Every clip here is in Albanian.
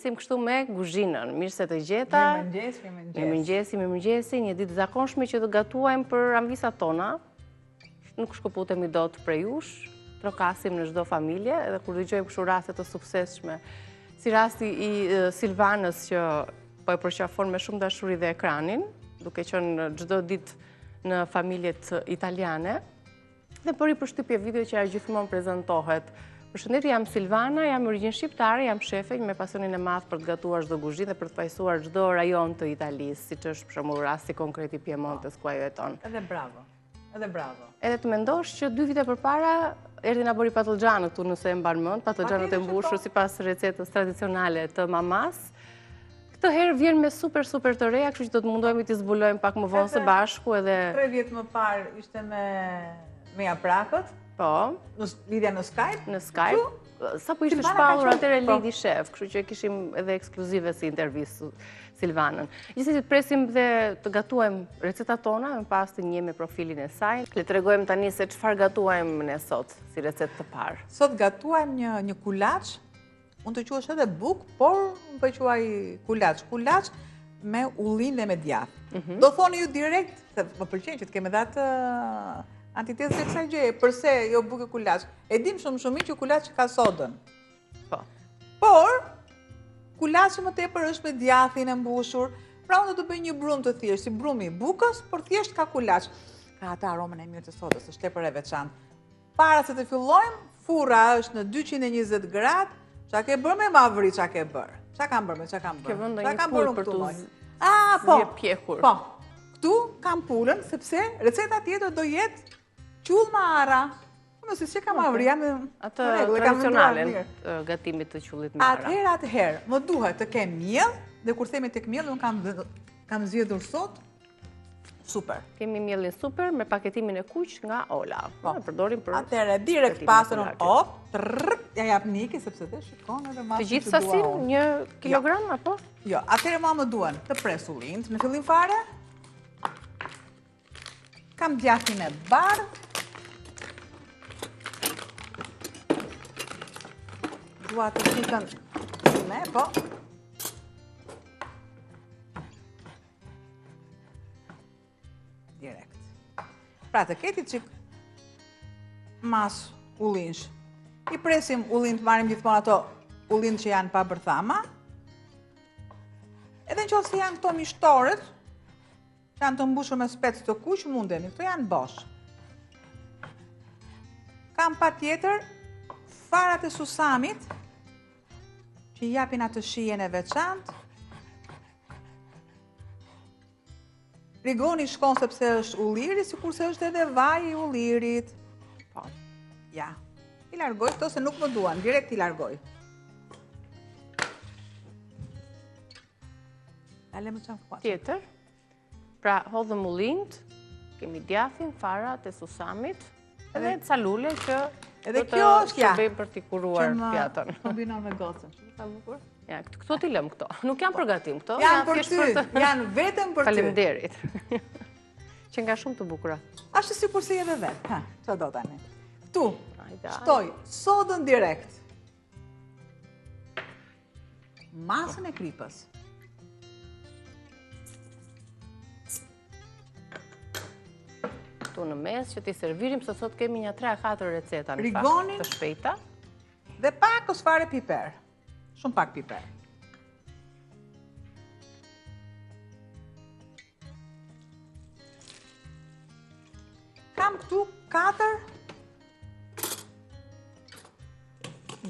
nisim kështu me kuzhinën. Mirë se të gjeta. Mirëmëngjes, mirëmëngjes. Mirëmëngjesi, mirëmëngjesi. Një ditë e zakonshme që të gatuajmë për amvisat tona. Nuk shkëputemi dot prej jush. Trokasim në çdo familje edhe kur dëgjojmë kështu raste të suksesshme. Si rasti i Silvanës që po e përqafon me shumë dashuri dhe ekranin, duke qenë çdo ditë në familjet italiane. Dhe bëri përshtypje video që ajo gjithmonë prezantohet. Përshëndetje, jam Silvana, jam origjinë shqiptare, jam shefe me pasionin e madh për të gatuar çdo kuzhinë dhe për të fajësuar çdo rajon të Italisë, siç është për shembull rasti konkret i Piemontes ku ajo jeton. Edhe bravo. Edhe bravo. Edhe të mendosh që dy vite përpara erdhi na bëri patëllxhanët këtu nëse e mban mend, patëllxhanët e mbushur po. sipas recetës tradicionale të mamasë. Këtë herë vjen me super super të reja, kështu që do të mundohemi t'i zbulojmë pak më vonë së bashku edhe 3 vjet më parë ishte me me japrakët. Po. Në lidhja në Skype. Në Skype. Sapo ishte shpallur atëherë po. Lady Chef, kështu që kishim edhe ekskluzive si intervistë Silvanën. Gjithsesi të presim dhe të gatuajmë recetat tona, më pas të njihemi me profilin e saj. Le të tregojmë tani se çfarë gatuajmë ne sot si recetë të parë. Sot gatuajmë një një kulaç Mund të quhesh edhe bukë, por unë po e quaj kulaç. Kulaç me ullinj dhe me djathë. Mhm. Do thoni ju direkt, se më pëlqen që të kemi dhe atë antitezën e kësaj gjëje, përse jo bukë kulaç. E dim shumë shumë mirë që kulaçi ka sodën. Po. Por, kulaçi më tepër është me djathin e mbushur, pra unë do të bëj një brumë të thjeshtë, si brumi i bukës, por thjesht ka kulaç. Ka atë aromën e mirë të sodës, është tepër e veçantë. Para se të fillojmë, furra është në 220 gradë. Ça ke bërë me mavri, ça ke bërë? Ça kam bërë me, ça kam bërë? Ke vënë ndonjë pulë për të Ah, po. Pjekur. Po. Këtu kam pulën, sepse receta tjetër do jetë qull me arra. Po, mëse si kam mavri, jam në Atë tradicionalen gatimit të qullit me arra. Atëherë, atëherë, më duhet të kem miell, dhe kur themi tek miell, unë kam, kam zgjedhur sot Super. Kemi miellin super me paketimin e kuq nga Ola. Po, e përdorim për Atëherë direkt pasën unë op, trrr, ja jap Niki sepse dhe shikon edhe masën. Të gjithë sasinë, një kilogram jo. apo? Jo, atëherë mua më duhen të pres ullinjtë në fillim fare. Kam djathin e bardhë. Dua të thikën me, po. Direkt. Pra të ketë çik masë ullinjsh. I presim ullinjtë, marrim gjithmonë ato ullinjtë që janë pa bërthama. Edhe në qoftë se janë këto mishtoret, që janë të mbushur me spec të kuq, mundemi, këto janë bosh. Kam patjetër farat e susamit, që i japin atë shijen e veçantë. Rigoni shkon sepse është ulliri, sikurse është edhe vaji i ullirit. Po, ja, i largoj këto se nuk më duan, direkt i largoj. Ale më qanë Tjetër, Pra, hodhëm ullinjtë, kemi djathin, farat e susamit, edhe ca lule që edhe kjo është ja. Shërbejnë për t'i kuruar pjatën. Kombinon me gocën, që sa bukur. Ja, këto t'i lëmë këto. Nuk janë për gatim këto. Janë për ty, janë vetëm për ty. Faleminderit. Që nga shumë të bukura. Ashtu sikurse edhe vetë, ha, ça do tani. Këtu, shtoj, sodën direkt. Masën e kripës. Këtu në mes që t'i servirim, se sot kemi një 3-4 receta në fakt të shpejta. Dhe pakëz fare piper. Shumë pak piper. Kam këtu 4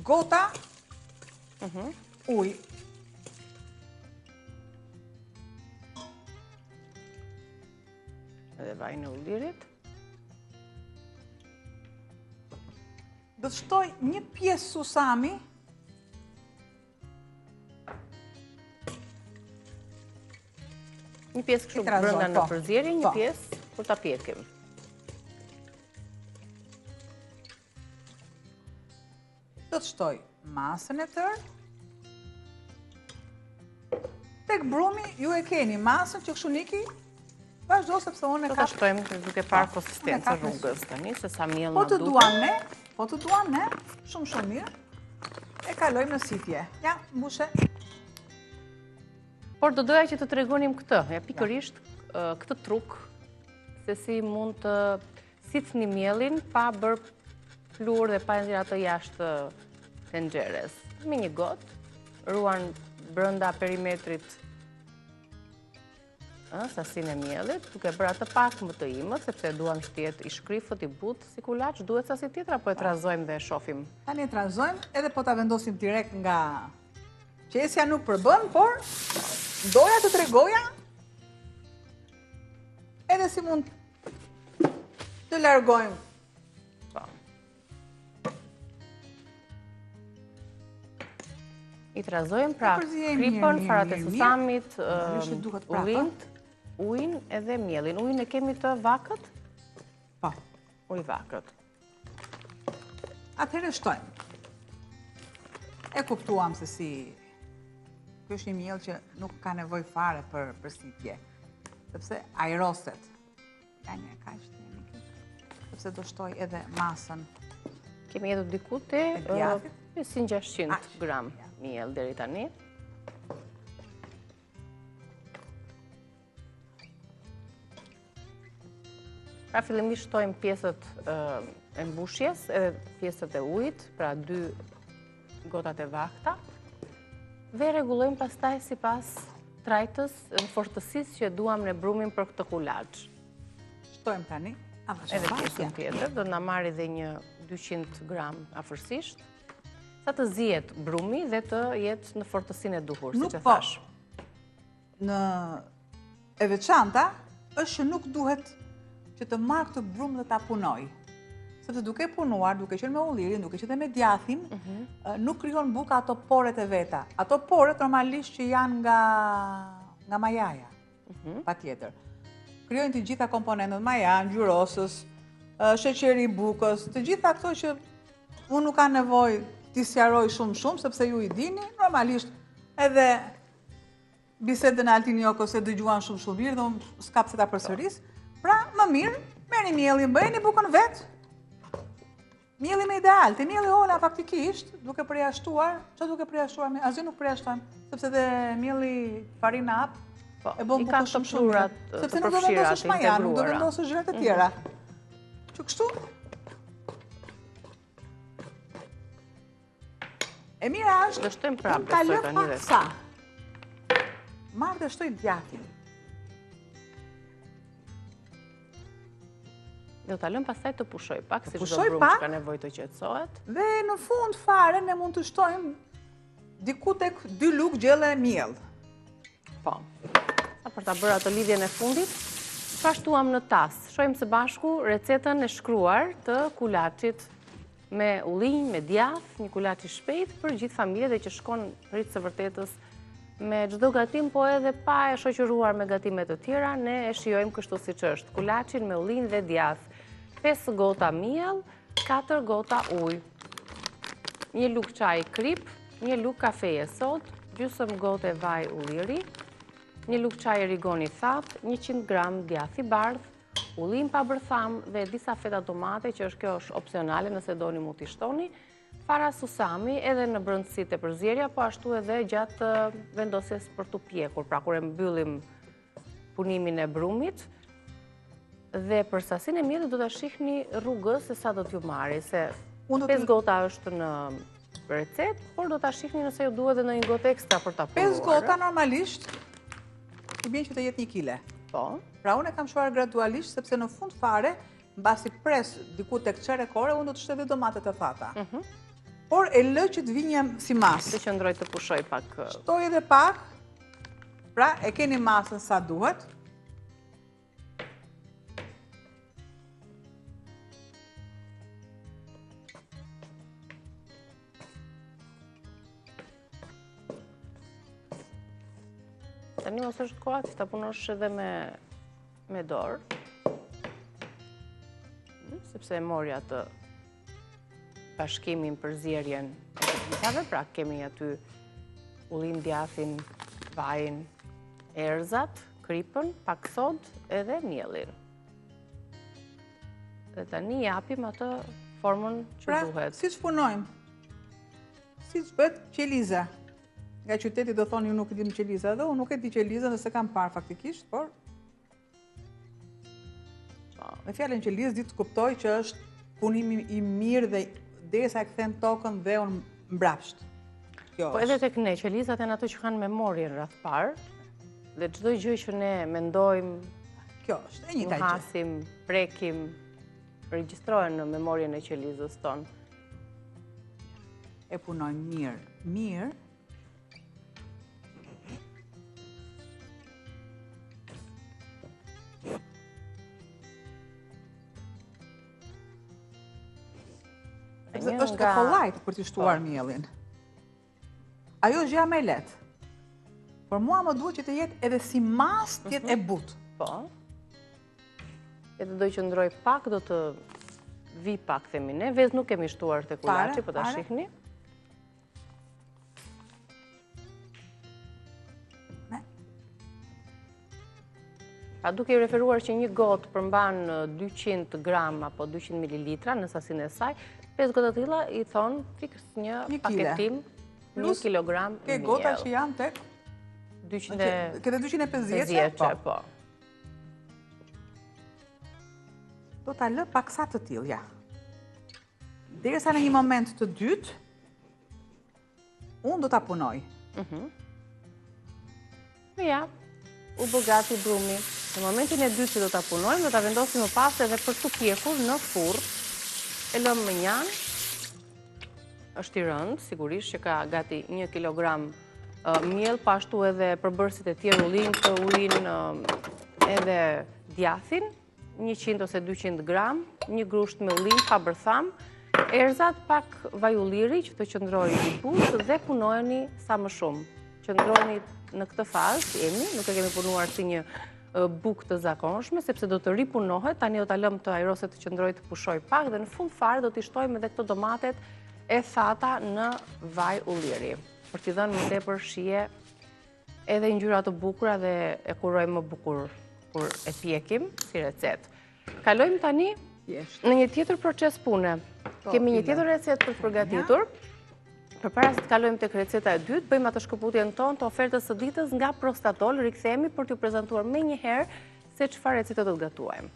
gota mhm. ujë. Edhe vajin e ullirit. Do të shtoj një pjesë susami Një pjesë kështu brenda në po. përzierje, një po. pjesë kur ta pjekim. Do të shtoj masën e tërë. Tek brumi ju e keni masën që kështu Niki vazhdo sepse unë e kam. Do ta shtojmë duke parë po, konsistencën rrugës tani se sa miell po na duhet. Po të duam ne, po të duam ne, shumë shumë mirë. E kalojmë në sitje. Ja, mbushe. Por do doja që të tregonim këtë, ja pikërisht këtë truk, se si mund të sithni miellin pa bërë pluhur dhe pa e nxjerrë atë jashtë tenxheres. Me një gotë, ruan brenda perimetrit sasinë e miellit, duke bërë atë pak më të imët, sepse duam që të jetë i shkrifët, i butë, si kulaç, duhet sasi tjetër, apo e trazojmë dhe e shofim? Tani e trazojmë, edhe po ta vendosim direkt nga qesja nuk përbën, por doja të tregoja edhe si mund të largojmë. Po. I trazojmë pra kripën, farat e susamit, ullinjtë, ujin edhe miellin. Ujin e kemi të vakët? Po. Ujë vakët. Atëherë shtojmë. E kuptuam se si Ky është një miell që nuk ka nevojë fare për përsitje, sepse ajroset. Ja një kaq të jemi Sepse do shtoj edhe masën. Kemi edhe diku te 500-600 gram miell deri tani. Pra fillimisht shtojmë pjesët e mbushjes edhe pjesët e ujit, pra dy gotat e vakta, dhe rregullojmë pastaj sipas trajtës dhe fortësisë që duam ne brumin për këtë kulaç. Shtojmë tani, edhe pjesën tjetër, do na marrë dhe një 200 gram afërsisht, sa të zihet brumi dhe të jetë në fortësinë e duhur, siç e po. thashë. Në e veçanta është që nuk duhet që të marr këtë brumë dhe ta punoj. Sepse duke punuar, duke qenë me ullirin, duke qenë me djathin, mhm. nuk krijon buka ato poret e veta. Ato poret normalisht që janë nga, nga majaja, mhm. patjetër. Krijojnë të gjitha komponentët maja, ngjyrosës, sheqeri i bukës, të gjitha këto që unë nuk kam nevojë t'i sqaroj shumë shumë, sepse ju i dini, normalisht edhe Bisedën e Altin Jokës e dëgjuan shumë shumë mirë dhe unë s'ka pse ta përsëris. Pra, më mirë, merrni miellin, bëjeni bukën vetë. Mielli më ideal, te mielli Ola faktikisht, duke përjashtuar, ça duke përjashtuar, asgjë nuk përjashtojmë, sepse dhe mielli farina ap, po, e bën bukën shumë shumë mirë. Sepse nuk do vendosësh maja, nuk do vendosësh gjëra të tjera. Mhm. Që kështu, E mira është, Do shtojmë prapë, ta besoj lë tani pak dhe. sa. Marr dhe shtoj djathin. Do ta lëmë pastaj të pushojë pak, si çdo pushojë brumë që pak. ka nevojë të qetësohet. Dhe në fund fare ne mund të shtojmë diku tek 2 lugë gjelle miell. Po. Sa për ta bërë atë lidhjen e fundit, çfarë shtuam në tas? Shohim së bashku recetën e shkruar të kulaçit me ullinj, me djathë, një kulaç i shpejtë për gjithë familjen dhe që shkon për hir të së vërtetës me çdo gatim, po edhe pa e shoqëruar me gatime të tjera, ne e shijojmë kështu siç është. Kulaçin me ullinj dhe djathë, 5 gota miell, 4 gota ujë, një lugë çaji kripë, një lugë kafeje sodë, gjysmë gote vaj ulliri, një lugë çaji rigon i thatë, 100 gram djathë i bardhë, Ullinj pa bërthamë dhe disa feta domate që është kjo është opsionale nëse doni mund t'i shtoni, fara susami edhe në brendësi te përzierja, po ashtu edhe gjatë vendosjes për t'u pjekur, pra kur e mbyllim punimin e brumit, dhe për sasinë e miellit do ta shihni rrugës se sa do t'ju marri, se 5 gota është në recetë, por do ta shihni nëse ju duhet edhe ndonjë gotë ekstra për ta punuar. 5 gota normalisht i bjen që të jetë një kile. Po. Pra unë e kam shuar gradualisht, sepse në fund fare, mbasi pres diku tek çerek ore, unë do të shtoj dhe domatet e thata. Mhm. Por e lë që të vijë si masë. Të qëndroj të pushoj pak. Shtoj edhe pak, pra e keni masën sa duhet. Tani mos është koha që ta punosh edhe me, me dorë, hmm, sepse e mori atë bashkimin përzierjen e të gjithave, pra kemi aty ullinj djathin, vajin, erëzat, kripën, pak sodë edhe miellin. Dhe tani japim atë formën që pra, duhet. Pra, siç punojmë, siç bëhet qeliza. Nga qyteti do thonë ju nuk e dim qeliza dhe unë nuk e di qelizën dhe s'e kam parë faktikisht, por po. Me fjalën qelizë di të kuptoj që është punimi i mirë dhe derisa e kthen tokën dheun mbrapsht. Kjo po edhe tek ne, qelizat janë ato që kanë memorien radhë të parë dhe çdo gjë që ne mendojmë, kjo është e njëjta gjë. Hasim, prekim, regjistrohen në memorien e qelizës tonë. E punojmë mirë, mirë. Sepse është e kollajtë për t'i shtuar po. miellin. Ajo është gjëja më e lehtë. Por mua më duhet që të jetë edhe si masë të jetë e mhm. butë. Po. Edhe do qëndrojë pak, do të vijë pak, themi ne. Vezë nuk kemi shtuar te kulaçi, po ta shihni. Pa duke iu referuar që një gotë përmban 200 gram apo 200 mililitra në sasinë e saj, 5 gota të tilla i thonë fiks një paketim, një kilogram miell. Ke gota që janë tek? 200... Këtë 250? Po. po. Do ta lë paksa të tillë, ja. Derisa në një moment të dytë, unë do ta punoj. Mhm. Ja, u bë gati brumi. Në momentin e dytë që do ta punojmë, do ta vendosim më pas edhe për t'u pjekur në furrë. E lëmë mënjanë. Është i rëndë, sigurisht që ka gati 1 kilogram miell, po ashtu edhe përbërësit e tjerë ullinjtë, ujin edhe djathin, 100 ose 200 gram, një grusht me ullinj pa bërthamë, erëzat pak vaj ulliri që të qëndrojë i butë dhe punojeni sa më shumë. Qëndrojeni në këtë fazë, jemi, nuk e kemi punuar si një bukë të zakonshme, sepse do të ripunohet, tani do ta lëmë të ajroset të qëndrojë të pushojë pak dhe në fund fare do t'i shtojmë edhe këto domatet e thata në vaj ulliri, për t'i dhënë më tepër shije edhe ngjyra të bukura dhe e kurojmë më bukur kur e pjekim si recetë. Kalojmë tani në një tjetër proces pune. Po, Kemi një tjetër recetë për të përgatitur. Përpara se të kalojmë tek receta e dytë, bëjmë atë shkëputjen tonë të ofertës së ditës nga Prostatol, rikthehemi për t'ju prezantuar menjëherë se çfarë recete do të gatuajmë.